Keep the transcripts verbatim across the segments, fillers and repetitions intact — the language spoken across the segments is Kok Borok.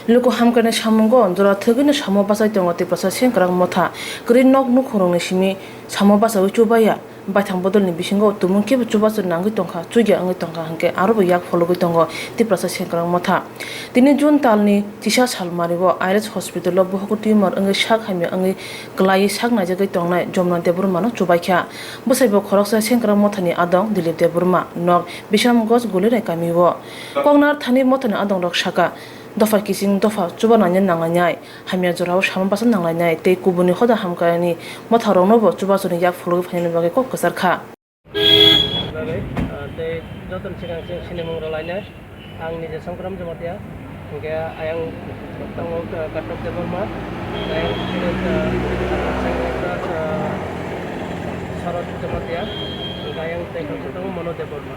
Luku hamkrai ni samungo jora thwgwi no samo bachai tongo Tiprasa sengkwrak motha. Kwrwi nok nukhungrokni simi samo bachaui chubaiya. Baithang bodolni bisingo tumung kebo chubachu nangwi tongkha, chukya wngwi tongkha hwnkhe arobo yak phologwi tongo Tiprasa sengkwrak motha. Tini June talni chisa salmario I R S hospital o bohogo tumor wngwi sak hamya wngwi kwlaiwi sak naijagwi tongnai Jomna Debbarmano chubaikha. Bwsaibo khoroksa sengkwrak mothani adong Dilip Debbarma, nok Bishamganj Gulirai kamio. Koknar thani mothani adongrok saka, dopha kiching dopha chubanani nanglainai, hamya jorao sama basa nanglainai tei kubuni hoda hamkraini motharoknobo chubachuni yak phologwi phainani bagwi kok kwchar kha. Bagwi, ah, tei jotoni swkang chwng sinimung rwlainai. Ang nije Songkram Jamatia, hwnkhe ayang tongo, ah, Katok Debbarma, ayang, ah, Sarot Jamatia, hwnkhe ayang tei tongo Mano Debbarma.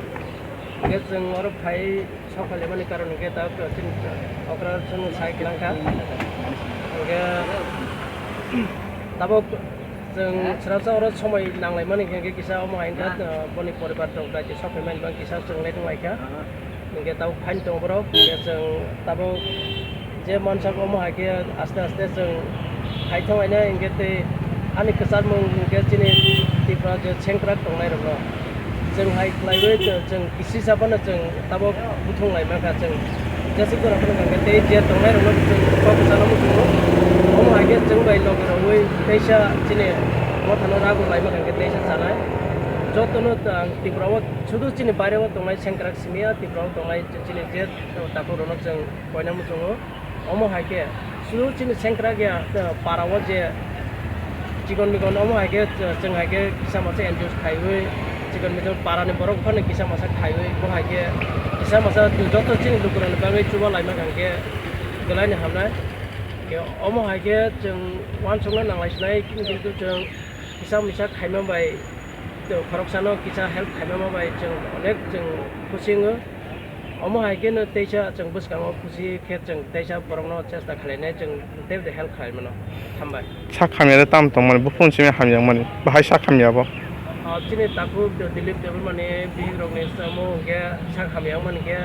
Hwnkhe chwng oro phai Sok phaimani karon hwnkhe ta chini okra chwng sai kwlangkha. Hwnkhe tabuk chwng srasa oro somoi nanglaimani hwnkhe kisa omo hai wngkha, boni poribar rok daiti sok phaimani bang kisa chwng late wnglaikha. Hwnkhe tabuk phaini tongo borok, hwnkhe chwng tabuk je mansak omo hai khe aste aste chwng hai thanglainai hwnkhe tei ani kwchangmung hwnkhe chini Tripura je sengkrak tongnairokno chwng hai khlaiwi chwng kisi sa phano chwng tabuk buthung lai mankha chwng. Jesi gora phano hwnkhe tei je tongnairokno chwng kok kwchangno muchungo. Omo hai khe chwng bai logi rogwi teisa chini mothano rago lai mankha hwnkhe teisa chanai. Jotono ang Tripura o sudu chini baire o tongnai sengkrak simi ya Tripura o tongnai chini je takhuk rokno chwng koina muchungo. Omo hai khe, sudu chini sengkrak ya, eh, para o je chikon mikon, omo hai khe, eh, chwng hai khe kisa masa N G O khaiwi, chikon mikon para ni borok phano kisa masa khaiwi, bo hai khe kisa masa joto chini lukurokni bagwi chuba laima hwnkhe belai ni hamnai. Khe omo hai khe chwng uansukna nanglai sinai, kintu chwng kisa misa khaima bai, khoroksano kisa help khaima bai chwng onek chwng khusi wngo. Omo hai khe no teisa chwng bwskango khusi khe chwng teisa borokno chesta khlainai chwng tei help khlai mano. Hambai. Sak hamya de tam tongmani buphung simi hamya wngmani. Bahai sak hamya bo. Ah, chini takhuk Dilip Debbarmani bihik rokni samo hwnkhe sak hamya wngmani khe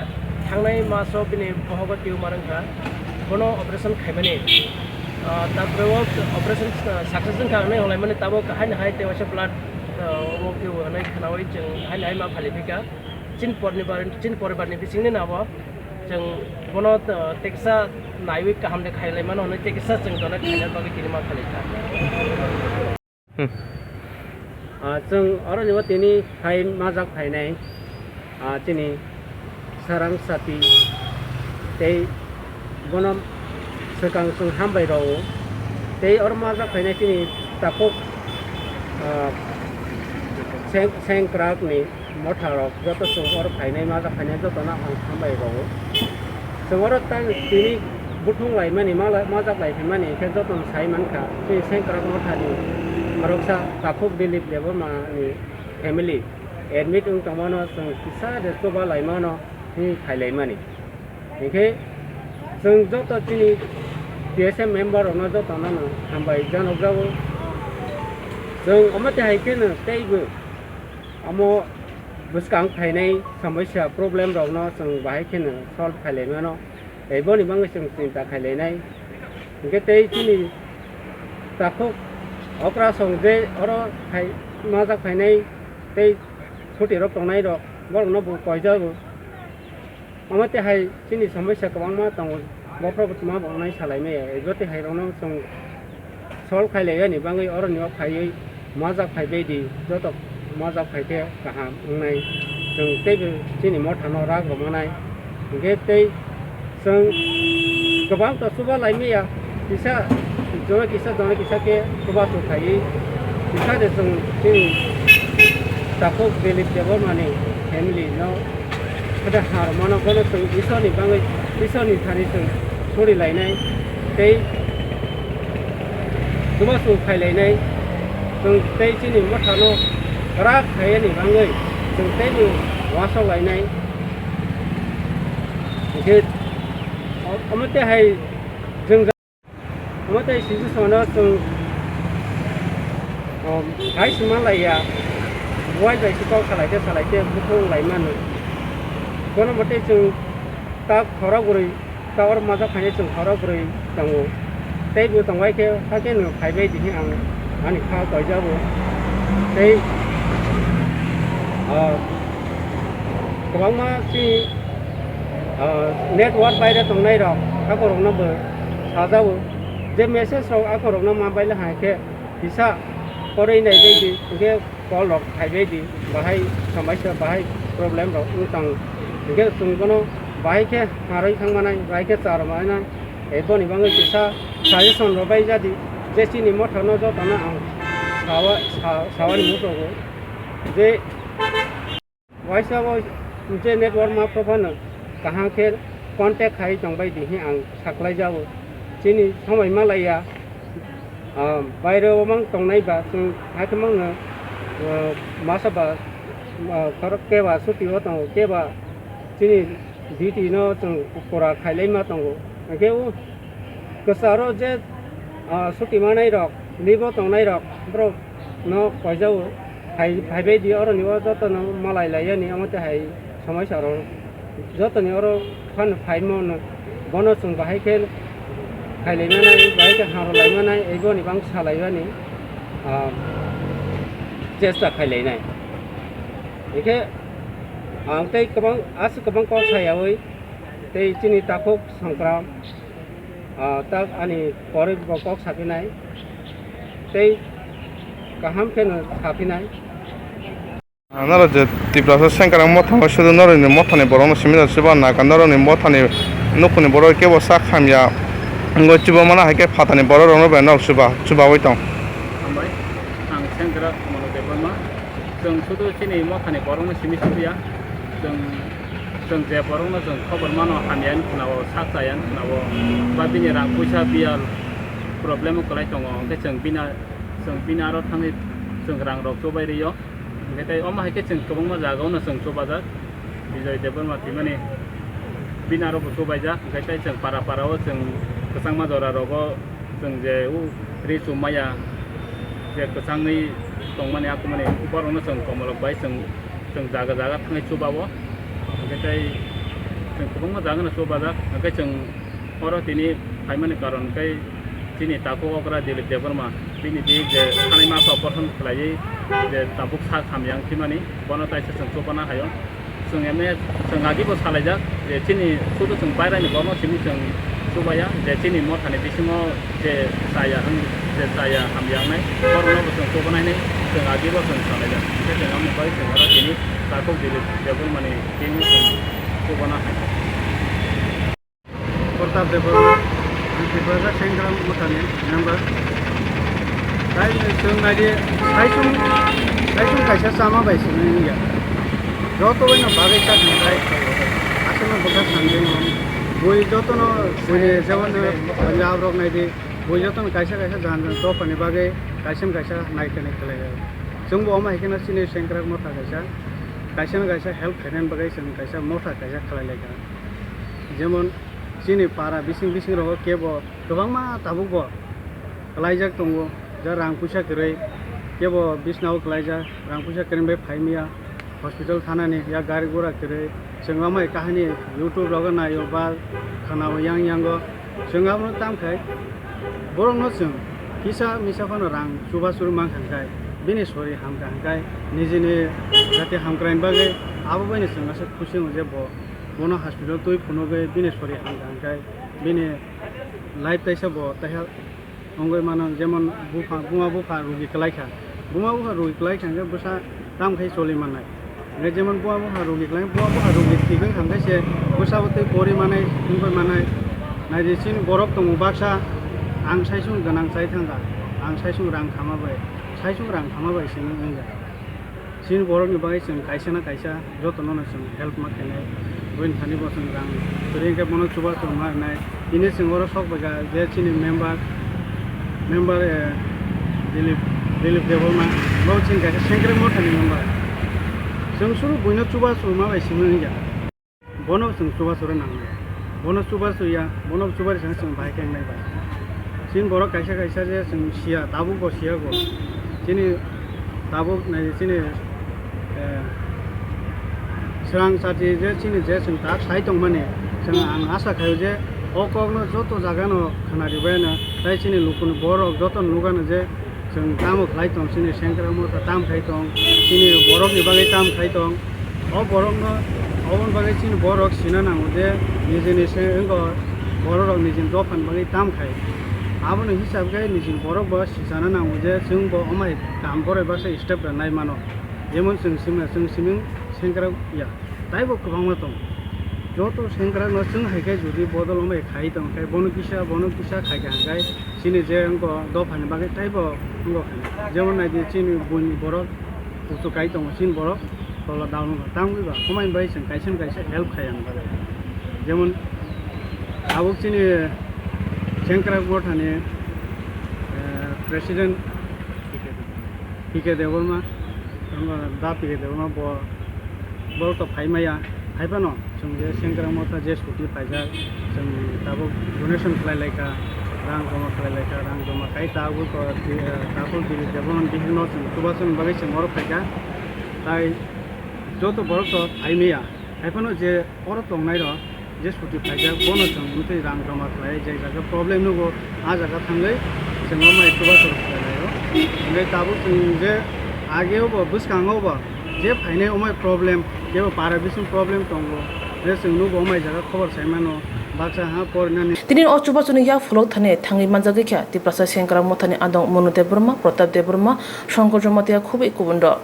thangnai maso bini bohogo tumor wngkha. Bono operation khaimani. Ah, tarpore o operation, ah, success wngkha hwnwi hwnlaimani tabuk haino hai tei waisa blood, ah, omo phiyok hwnwi khwnawi chwng haino hai ma phali phika. Chini poribar, chini poribarni bisingni nabo chwng bono, uh, teksa naiwi kaham de khailai mano hwnwi teksa chwng donate khaina bagwi tini ma khalikha. Hmm. Ah, chwng oroni bo tini hai majak phainai, ah, chini Sarang Sati tei bono swkang chwng hambai rwo tei oro majak phainai chini takhuk, ah, seng-, sengkrakni motharok joto chwng oro phainai, majak phainai jotono ang hambai rwo. Chwng oro tang tini buthung laimani, mala-, majak lai phaimani khe jotono sai mankha, chini sengkrak mothani khoroksa takhuk Dilip Debbarmani family admit wng tongmano chwng kisa de chuba laimano hwnwi phailaimani. Hinkhe chwng joto chini T S F member rokno jotono no hambai janokjago. Chwng omo twi hai kheno teibo omo bwskang phainai samosya problem rokno chwng bahai kheno solve khailai mano. Tei boni bagwi chwng chinta khailai nai. Hinkhe tei chini takhuk okra song je oro phai majak phainai tei suti rok tongnai rok borokno bo koijago. Omo twi hai chini somosya kwbangma tongo, bophro bwtwma bo wngnai salai maya, ebo twi hai rokno chwng solve khai lai yani bagwi oroni o phaiwi majak phai bai di, joto majak phai khe kaham wngnai, chwng teibo chini mothano rak rw manai, hinkhe tei chwng kwbang to chuba lai maya. Kisa jona kisa, jona kisa khe chubachu khaiwi, kisa de chwng chini takhuk Dilip Debbarmani family no khe har mano, bono chwng Iswrni bagwi, Iswrni thani chwng suri lainai tei chubachu khai lainai, chwng tei chini mothano rak khaiyani bagwi chwng teibo uansuk lainai. Hinkhe omo tei hai chwng Omo tei situation-o chwng, um, hai se manlaiya, buai bai se kok salai khe salai khe bukhuk wng lai mano. Bono bo tei chwng tak khorok gwnwi Tower majak khainai chwng khoro bwrwi tongo. Tei bo tongbai khe, hakhe no phaibai di hwnwi ang ani kha koijago. Tei, ah, kwbangma chini, ah, network baire tongnai rok, akorokno bo sajao. Je message rok akorokno ma baila hai khe, kisa porwi nai bai di, hwnkhe call rok phaibai di, bahai somaisa, bahai problem rok wng tang. Hwnkhe chwng bono bahai khe harwi thang manai, bahai khe cha rw manai. Tei boni bagwi kisa suggestion rw bai jadi, je chini mothano jotono ang sawa, sa-, sawani muchungo je waisa o je network ma phano kaham khe contact khai tongbai di hwnwi ang saklai jago. Chini somoi ma laiya, ah, baire o mang tongnai ba chwng hakhe mangno, ah, masa ba, ah, khorok keba chuti o tongo, keba chini duty no chwng pura khailai ma tongo. Hwnkhe o kwcharo je, ah, chuti manai rok, leave o tongnai rok, borok no koijago, phai, phaibai di, oroni o joto no malai lai yani, omo tei hai somaisa rok joto ni oro phano phaimo no, bono chwng bahai khe khailai manai, bahai khe hamrwlai manai, ebo ni bang salai mani, ah, chesta khailai nai. Hwnkhe ang tei kwbang, aswk kwbang kok sayawi tei chini takhuk songkram, ah, tak ani porwi bo kok saphinai tei kaham kheno saphinai. Noro je Tiprasa sengkrak mothano sudu noroni mothani borokno simi da chuba naka noroni mothani nukhungni borok kebo sak hamya wngwi chuba mana hai khe phatani borok rokno bai norok chuba, chubawi tong. Hambai, ang sengkrak Manu Debbarma. Chwng sudu chini mothani borokno simi chuya. Chwng Chwng je borokno chwng khobor mano, hamya wng khwnao, sak chaya wng khwnao, ba bini rang puisa biyal problem o kwlai tongo, hwnkhe chwng bini, chwng bini aro thangwi chwng rang rok chubai rw-o. Hwnkhe tei omo hai khe chwng kwbangma jaga o no chwng chubajak, Bijoy Debbarma twimani bini aro bo chubaijak, hwnkhe tei chwng para para o chwng kwchangma jora rogo chwng je o ri chum maya, je kwchangwi tongmani akumani borokno chwng komolok bai chwng, chwng jaga jaga thangwi chuba-o. Hwnkhe tei chwng kwbangma jaga no chubajak, hwnkhe chwng oro tini phaimani karon khe chini takhuk okra Dilip Debbarma bini di je thani masa operation khlaiwi je tabuk sak hamya wng thwimani, bono taisa chwng chubana hai-o. Chwng M A, chwng agi bo salaijak je chini sudu chwng pairani borno simi chwng chubaya je chini mothani bisingo je chaya wng, je chaya hamya wngnai, borokno bo chwng chubanai hinwi chwng agi bo chwng salaijak. Hwnkhe chwng amo bai chwng oro tini takhuk Dilip Debbarmani tini chwng chubana hai. Pratap Debbarma, ang Tiprasa Sengkrak Mothani member. Tai chwng naidi, saisung, saisung kaisa chama bai simi wngya. Joto bai no bagwi ta thangbai. Aswkno bwkha samjingo. Bui jotono, bui jemon Punjab rok naidi, bui jotono kaisa kaisa jan jan dophani bagwi kaisa kaisa nai khe nai khlai. Chwngbo omo hai kheno chini Sengkrak Motha kaisa, kaisa no kaisa help khainani bagwi chwng kaisa motha kaisa khlai lai kha. Jemon chini para bising bising rogo kebo kwbangma tabukbo kwlaijak tongo, ja rang puisa kwrwi kebo bisnao kwlaijak, rang puisa kwrwi bai phaimya hospital thanani, ya gari gura kwrwi. Chwng amai kahini YouTube rogo naio ba khanao yang yango. Chwng abono tamkhai borokno chwng kisa misa phano rang chubachu mankha hwnkhe bini sori hamkha hwnkhe nijini jati hamkraini bagwi abo baino chwng aswk khusi wngo je bo bono hospital twi phunugwi bini sori hamkha hwnkhe bini life taisa bo taiha wngwi mano, jemon bupha, buma bupha rugi kwlaikha, buma bupha rugi kwlaikha hwnkhe bwsa tamkhai choli mannai. Hwnkhe jemon buma bupha rugi kwlai, buma bupha rugi thigwi hwnkhe se bwsabo tei pori manai, wngwi manai. Naidi chini borok tongo baksa, ang saisung gwnang chai thangkha, ang saisung rang khama bai, saisung rang khama bai simi wngya. Chini borokni bagwi chwng kaisa na kaisa jotono no chwng help ma khainai. Buini thani bo chwng rang kwrwi hwnkhe bono chubachu ma rwnai. Tini chwng oro sok bai kha je chini member, member, eh, Dilip, Dilip Debbarma, bo chini kaisa Sengkrak Mothani member. Chwng suru buino chubachu ma bai simi wngya. Bono chwng chubachu rw nangnai. Bono chubachu ya, bono chubari chwng chwng bahai khe wngnai bai. Chini borok kaisa kaisa je chwng siya, tabuk bo siya bo. Chini tabuk nai chini, eh, swrang chati je chini je chwng tak sai tongmani, chwng ang asa khaio je O kokno joto jagano khwnaribaino, tei chini lukuni borok joto nukgano je chwng tamo khlai tong, chini sengkrak motha tam khai tong, chini borokni bagwi tam khai tong. O borokno, oboni bagwi chini borok sina nango je nijini se-, wngkha bororok nijini dophani bagwi tam khai. Aboni hisab khe nijini borok bo sisana nango je chwng bo omai kam borok baksa step rwnai mano. Jemon chwng simi, chwng simi sengkrak ya. Taibo kwbangma tongo. Joto sengkrakno chwng hai khe jodi bodol wngbai khai tong khe, bono kisa, bono kisa khai kha hwnkhe chini je wngkha dophani bagwi taibo wngkha kha. Jemon naidi chini buini borok kuchuk kai tongo, chini borok tola down wngkha. Tamoni ba, omoni bai chwng kaisa na kaisa help khai ang bagwi. Jemon tabuk chini sengkrak mothani, eh, president P K Debbarma, tongo da P K Debbarma bo, bo to phai maya, hai phano chwng je sengkrak motha je scooty phaijak, chwng tabuk donation khlai lai kha, rang joma khlai lai kha, rang joma khai tabuk to di-, tabuk Dilip Debbarma bihikno chwng chubachu bagwi chwng oro phai kha, tai joto borok to phai maya, hai phano je oro tongnai rok je scooty phaijak, bono chwng wngtwi rang joma khlai, je jaga problem nugo, a jaga thangwi chwng o mai chubachu khlai lai o. Hwnkhe tabuk chwng je age o bo, bwskango bo je phainai o mai problem, kebo para bising problem tongo, je chwng nugo o mai jaga khobor sai mano, baksa ha porinani. Tini o chubachuni yak pholok thani thangwi manjagwi kha Tiprasa Sengkrak Mothani adong Monu Debbarma, Pratap Debbarma, Shankar Jamatia khubui kubun rok.